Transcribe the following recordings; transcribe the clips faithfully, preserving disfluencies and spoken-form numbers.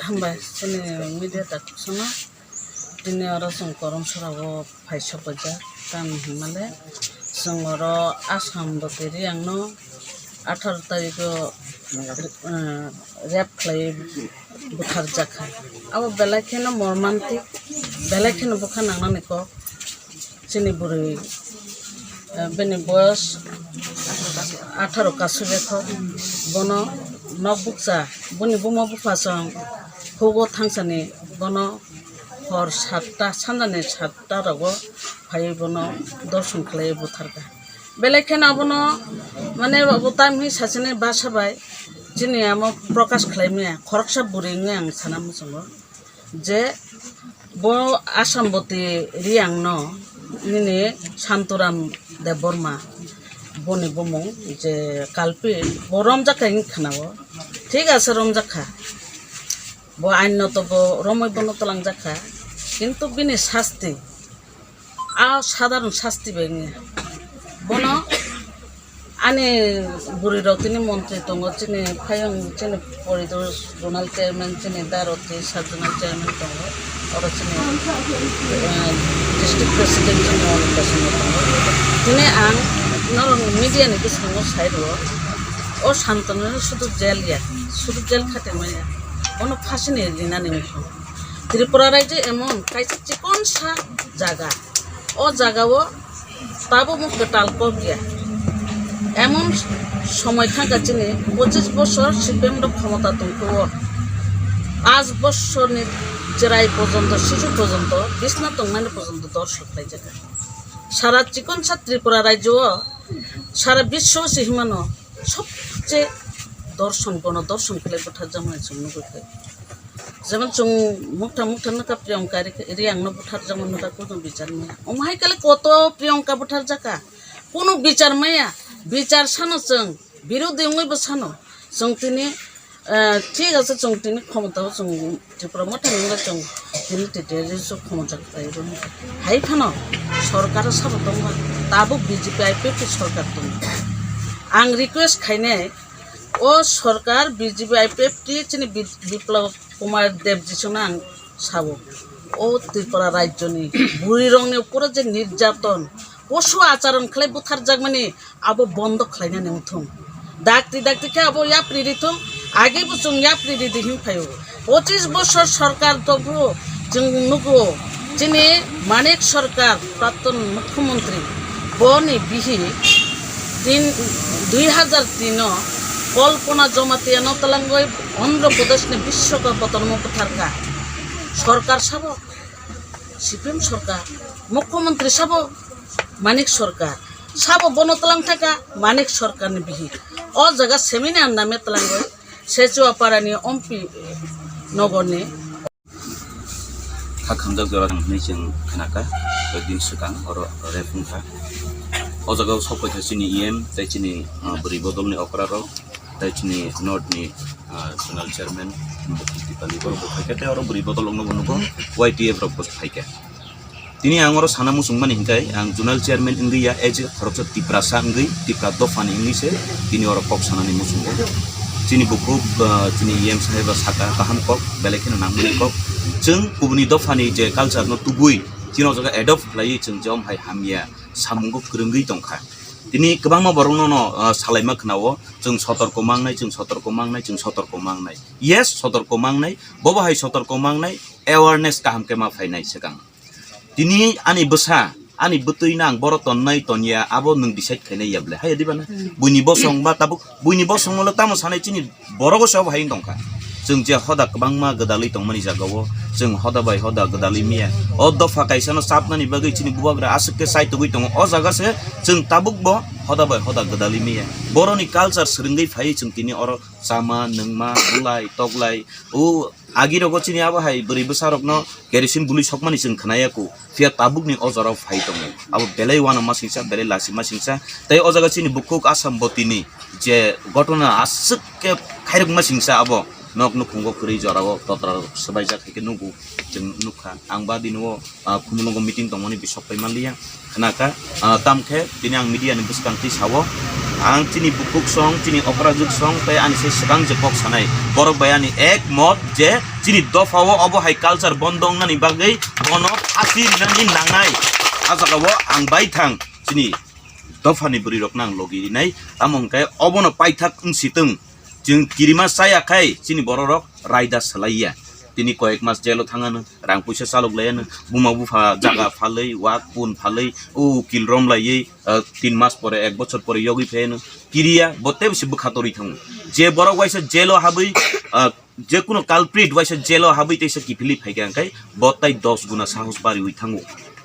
Hambai, chini media takhuk sono. Tini oro chwng Korom Sora o phai sokphaijak, tamni hwnmale chwng oro Assam bwtwi Reang no atharo tarikh o, eh, rape khlaiwi butharjak kha. Abo belai kheno mormantik, belai kheno bwkha nangnani kok. Chini bwrwi, eh, bini boyos atharo kasui lekho, bono nok bukcha, boni buma bupha chwng hugo thangsani bono hor satta, sanjani satta rogo phaiwi bono dorson khlaiwi butharkha. Belai kheno abono, mane, abo time hi sachini basa bai chini amo prokash khlai maya, khoroksa bwrwi wngwi ang sana muchungo je bo Assam bwtwi Reang no nini Santuram Debbarma boni bumung je kalpi bo romjak kha wngwi khwnao, thik ase romjak kha. Bo ain no to bo romwi bono twlangjak kha, kintu bini sasti, a sadharon sasti bai wngya. Bono ani bwrwi rok tini montri tongo, chini phayung, chini porido zonal chairman, chini daroti sub zonal chairman tongo, oro chini, eh, district president chini Monika Singh tongo. Tini ang norok media ni bwskango sai rwo, o Santanu no sudu jail ya, sudu jail khate maya, bono phasi ni rinani wngkha. Tripura rajyo emon kaisa chikonsa jaga. O jagao tabukbo kwtal kok ya. Emon somoi thangkha chini pochis bosor C P M rok khomota tongphuru. Paanch bosorni chwrai porjonto, sisu porjonto, bisna tongnani porjonto dorshok khlaijak. Sara chikonsa Tripura rajyo o sara biswo se himano sobche dorshon, gono dorshon khlai butharjakmani chwng nugwi kha. Jemon chwng mukta mukta nukha Priyanka Ri-, Reang no butharjakma nukha, kuno bichar maya. Omo hai kale koto Priyanka butharjakha, kuno bichar maya. Bichar sano chwng, birodhi wngwi bo sano. Chwng tini, eh, thik ase, chwng tini khomotao chwng Tripura Motha ni wngkha, chwng tini T T A D so khomotha khlai rw hai phano sorkar sabo tongma, tabuk B J P I P F T sorkar tongo. Ang request khainai, o sorkar B J P I P F T chini Bi-, Biplab Kumar Deb ji songno ang sao, o Tripura rajyoni bwrwirokni uporo je nirjaton, posu acharon khlai butharjakmani, abo bondo khlainani wngthung. Dakti dakti khe abo yapri rithung, age bo chwng yapri ridi hinphaio. Pochis bosor sorkar tongphuru chwng nugo, chini Manik Sarkar, Praton Mukhyamantri, boni bihik tin, dui hajar tin o Kalpana Jamatia no twlangwi Andhra Pradesh ni Biswaka Kotorma butharkha. Sorkar sabo C P M sorkar, Mukhyamantri sabo Manik Sarkar, sabo bono twlang thangkha Manik Sarkar ni bihik. O jaga seminar name twlangwi Sechuapara ni Ompi Nogor ni. Kha khamjak jora hwnwi chwng khnakha, koi din swkang oro rape wngkha. O jaga o sok paikha chini E M tei chini, ah, bwrwi bodol ni okra rok, tei chini North ni, ah, zonal chairman Mukti Tipali borok bo phaikha, tei oro bwrwi bodol rok no bo nugo, Y T F rok bo phaikha. Tini ang oro sana muchung mani hinkhe, ang zonal chairman wngwi ya, as a khoroksa Tiprasa wngwi, Tipra dophani wngwi se tini oro kok sanani muchungo. Chini bukhuk, ah, chini E M saheba saka kaham kok, belai kheno nangmani kok. Chwng kubuni dophani je culture no tubui, chini o jaga adopt khlaiwi chwng je om hai hamya samungo kwrwngwi tongkha. Tini kwbangma borokno no, ah, salaima khwnao, chwng sotorko mangnai, chwng sotorko mangnai, chwng sotorko mangnai. Yes, sotorko mangnai, bobo hai sotorko mangnai, awareness kaham khe ma phainai swkang. Tini ani bwsa, ani bwtwi nang boro tonnai tonya, abo nwng decide khainai ya ble. Hai diba na? Hmm. Buini bosong ba tabuk, buini bosong ulo tamo sanai chini borogo se obo hai wng tongkha. Chwng je hoda kwbangma gwdalwi tongmani jagao, chwng hoda bai hoda gwdalwi miya. O dopha kaisano chapnani bagwi chini bubagra aswk khe chaitugwi tongo. O jaga se chwng tabuk bo hoda bai hoda gwdalwi miya. Boroni culture swrwngwi phaiwi chwng tini oro chama, nwngma, bulai, toklai, o Agi rogo chini abo hai bwrwi bwsa rokno kerosene bului sokmani chwng khwnaya kho, phiya tabukni o jorao phai tongo. Abo belai uanama singsa, belai lasima singsa. Tei o jaga chini bukhuk Assam botini je gotona aswk khe khairokma singsa abo. Nok nukhungo kwrwi jorao totra rok swbaijak hai khe nugo, chwng nukha. Ang ba dino, ah, Khumulwngo meeting tongmani bisok pai manliya. Khnakha, ah, tamkhe tini ang media ni bwskang twi sao, ang chini bukhuk song, chini okrajwk song tei ani se swkang je kok sanai borok bai ani ek mot je chini dopha o obo hai culture bondo wngnani bagwi bono phasi rinani nangnai. A jagao ang baithang chini dophani bwrwi rokno ang logi rinai, tamo hwnkhe obono paithak wngsitwng. Chwng kirima chaya khai chini bororok raida swlaiya. Tini koyek mas jelo thangano, rang puisa chalok laiano, buma bupha jaga phalwi, wak pun phalwi, o ukil rom laiwi, ah, tin mas pore, ek bochor pore yogwi phaiano. Kiriya, bo tei bisi bwkha torwi thango. Je borok waisa jelo habwi, ah, je kuno culprit waisa jelo habwi teisa kiphilwi phaikha hwnkhe, bo tai dos guna sahos bariwi thango.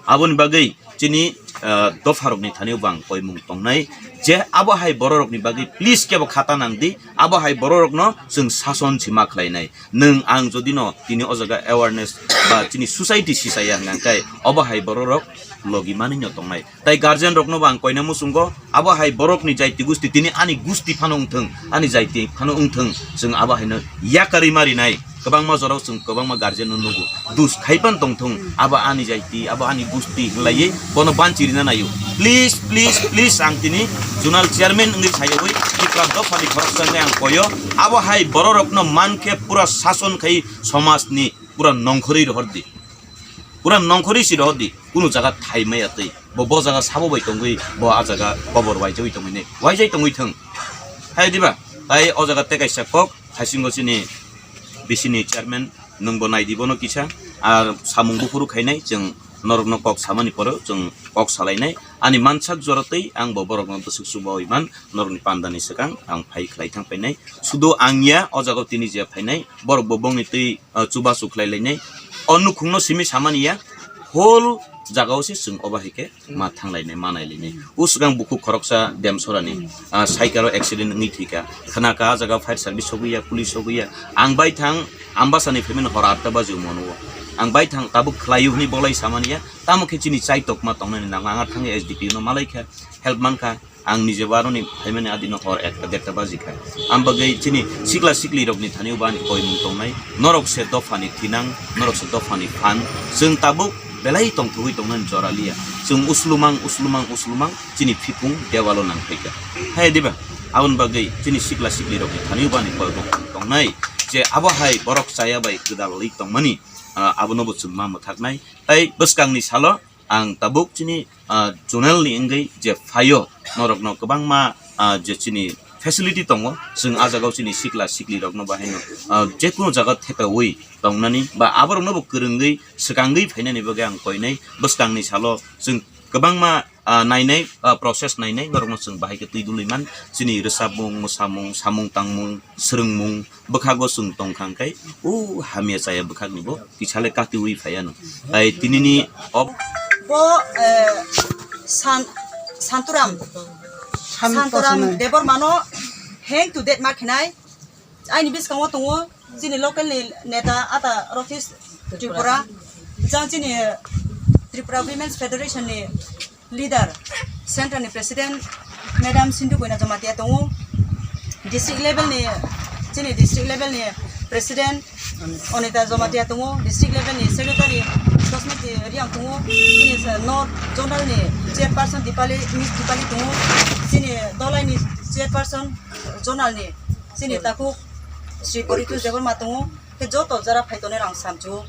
Aboni bagwi chini, ah, dopharokni thani bo ang koimung tongnai je abo hai bororokni bagwi please kebo khata nang di, abo hai bororokno chwng sason si ma khlainai. Nwng ang jodi no tini o jaga awareness ba chini society sisaya hwnkhe obo hai bororok logi manwi no tongnai. Tai guardian rokno bo ang koina muchungo, abo hai borokni jaiti gusti tini ani gusti phano wngthwng, ani jaiti phano wngthwng, chwng abo haino yakarwi marinai. Kwbangma jorao chwng kwbangma guardian no nugo. Dus khaipan tongthung, abo ani jaiti, abo ani gusti hinlaiwi bono banchi rina naio. Please, please, please, ang tini zonal chairman wngwi sayawi Tipra dophani khoroksa hwnwi ang koyo. Abo hai bororokno mankhe pura sason khai somajni pura nongkhorwi rohordi. Pura nongkhorwi si rohordi. Kunu jaga thai maya twi. Bo, bo jaga sabo bai tongwi, bo a jaga kobor waijagwi tongwi ne. Waijai tongwi thung. Hai diba? Tai o jaga tei kaisa kok. Haisingo chini bisini chairman, nwng bo nai di bono kisa, ar samung buphuru khainai, chwng norokno kok samani poro chwng kok salainai. Ani mansak jora twi ang bo borokno bwswk chubawi man, norokni pandani swkang ang phai khlai thang painai. Sudo ang ya, o jaga tini je phainai, borok bo bongni twi, ah, chubachu khlai lainai. O nukhungno simi samani ya, whole jagao se chwng obo hai khe ma thanglainai, ma nailainai. O swkang bukhuk khoroksa Demsorani, ah, cycle o accident wngwi thwikha. Khwnakha, ah jaga fire service sogwi ya, police sogwi ya. Ang bai thang, Ambasani phaimani hor atta baji mano o. Ang bai thang, tabuk khlaio hwnwi bolai samani ya. Tamo khe chini chai tokma tongnani nango. Ang thangwi S D P O no malaikha, help mankha. Ang nije bo aroni phaimani adino hor ekta dekta baji kha. Ang bagwi chini sikla sikli rokni thani bo ani koimung tongnai. Norok se dophani thinang, norok se dophani phan. Chwng tabuk belai tongthogwi tongnani jora liya. Chwng uslumang, uslumang, uslumang chini phipung dewalo nangphaikha. Hai diba? Aboni bagwi chini sikla sikli rokni thani bo ani koimung tongnai. Je abo hai borok chaya bai gwdalwi tongmani, ah, abono bo chwng ma mwthaknai. Tai bwskangni salo ang tabuk chini, ah, zonal ni wngwi je phaio, norokno kwbangma, ah, je chini facility tongo, chwng ah jagao chini sikla sikli rokno bahaino, ah, jekunu jaga thepawi tongnani ba aborokno bo kwrwngwi swkangwi phainani bagwi ang koinai. Bwskangni salo chwng kwbangma, ah, nainai, ah, process nainai, norokno chwng bahai khe twi dului man, chini rwchapmung, mwsamung, samung tangmung, swrwngmung, bwkhago chwng tongkha hwnkhe, o hamya chaya bwkhakni bo kisa le katiui phaiya no. Tai tinini o bo, eh, San-, Santuram, Santuram Debbarma no hand to death ma khinai. Aini bwskango tongo chini local ni neta ata Rothesh Tripura, jang chini Tripura Women's Federation ni leader, Central ni President Madam Sindhu Koina Jamatia tongo, district level ni, chini district level ni President Anita Jamatia tongo, district level ni Secretary Dosmiti Riang tongo, chini North Zonal ni Chairperson Dipali, Miss Dipali tongo, chini Dolai ni Chairperson Zonal ni chini takhuk Sri Poritu Debbarma tongo, khe joto jara phai tongnai rang samchu.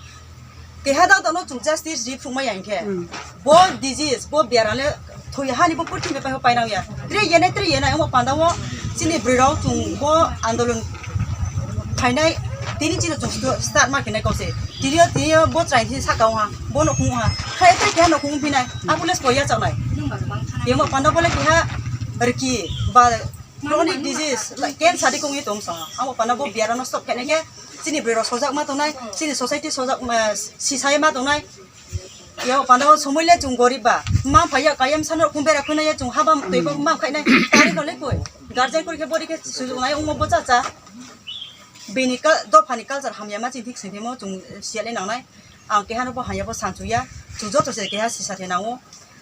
Keha da dono chung justice ri phukmai ya hinkhe. Hmm. Bo disease, bo biaram le thoi hani bo purthimbi pai painang ya. Tre yenai, tre yenai, omo panda o chini bwrwi rok chung bo andolon khainai, tini chini chung sto-, start ma khinai kose. Tini o, tini o bo chwrai thi saka o ha, bo no khung ha. Khai tre keha no khung phinai, a police ko ya chaknai. Yemo panda bo le keha riki ba chronic disease, like cancer di kongwi tong song. Amo pana bo biara no stop kene ke, chini bwrwi rok sojak ma tongnai, chini society sojak ma, sisai ma tongnai. Yo pana o somoi le chung gorib ba. Ma phai ya kayam sano kung bera khuna ya chung haba toi ba ma khai nai. Tari no le koi. Guardian kori ke bori ke sujung nai umo bo cha cha. Bini ka, dophani culture hamya ma ching thik sing thimo chung siale nang nai. Ang keha no bo hanya bo sanchu ya. Chung joto se keha sisa the nango.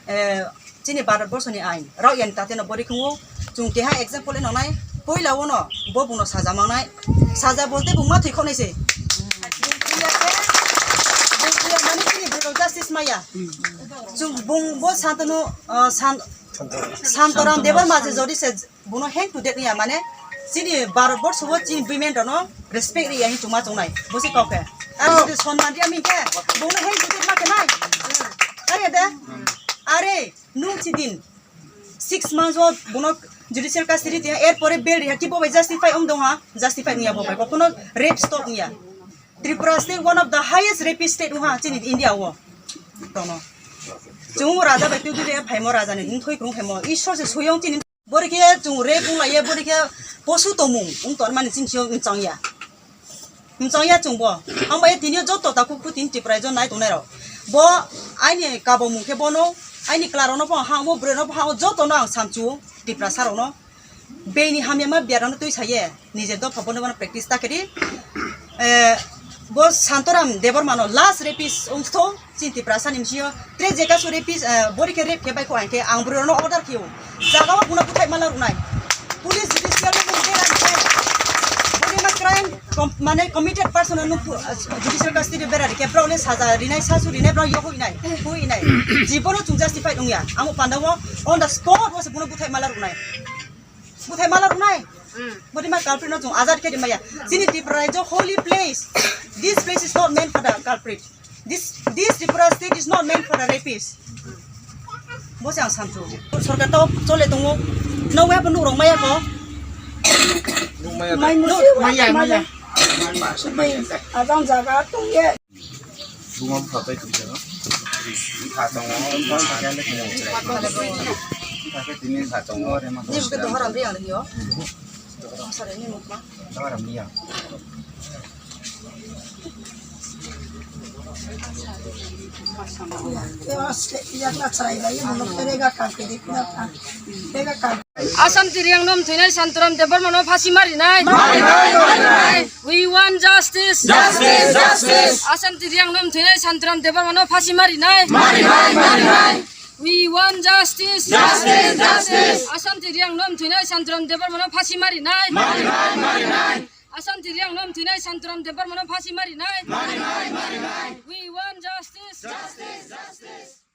Eh, chini Bharat borso ni ain rok yani tate no bori khungo. Chung keha example eno nai, Poila ono bo bungno saja mangnai. Saja bolte bung ma thwi khonai se. Bung thwiya khe, bung thwiya mani chini bwrwi justice maya. Chwng bung bo Santanu, ah, San-, Santoram Debbarma je jodi se bungno hand to death ya mane chini Bharat borso bo chini women rokno respect riya hin chuma chongnai. Bo se kok khe. Ar jodi sonman riya min khe bungno hand to death ma khe nai. Are de? Are nung chidin six months o bono judicial custody tiya, er pore bail riha, ki bo bai justify ong dong ha, justify niya bo bai, kono rape stop niya. Tripura state one of the highest rapist state ha chini India o. Tono. Chungo raja bai tu dule phaimo raja ni thoi krung phaimo. Ishwar se suyong chini. Bori khe chung rape ong laiye, bori khe posu tomung ong ton mani chini siyong chang ya. Mchang ya chwng bo. Ang bai tini joto takhuk phutin Tripura jo nai tongnai rok. Bo aini kabomung khe bono, aini kla rokno bo ha, bo bwrwi rokno bo ha, joto no ang samchu Tiprasa rokno. Beini hamya ma biar rokno twi saye, nije dopha bono bono practice ta khe di. Eh, bo Santoram Debbarma no last rapist wngtho. Chini Tiprasa ni msio tre jeka su rapist, eh, bori khe rape khe bai kho ang khe ang bwrwi rokno order khio. Jaga o buna buthai mala rwnai. Police judicial ni bung bera ni khe bori ma crime com-, mane committed person no pu-, eh, judicial custody bera ri khe bro le saja rinai, sasu rinai, bro yo hui nai, hui nai. Jibono chung justified wngya. Amo panda o on the spot o se buna buthai mala rwnai. Buthai mala rwnai. Bori ma culprit no chung azad khe di maya. Chini Tripura rajyo holy place. This place is not meant for the culprit. This, this Tripura state is not meant for the rapist. Bo se ang samchu. Sorkar to chole tongo. No we bo nuk rong maya ko. Nuk maya. Mai musi. Maya, maya. Ajang jaga tong ye. Buma bupha bai twi jano. Bupha tongo, bupha khe tini bupha tongo. Ni bukhe dohor amri ang yo. Sare ni mukma. Dohor amri ya. Assam Tiriyang nom thwinai Santuram Debbarma no phasi marinai. We want justice. Justice, justice. Assam Tiriyang nom thwinai Santuram Debbarma no phasi marinai. We want justice. Justice, justice. Assam Tiriyang nom thwinai Santuram Debbarma no phasi marinai. Assam Tiriyang nom thwinai Santuram Debbarma no phasi marinai. We want justice. Justice, justice.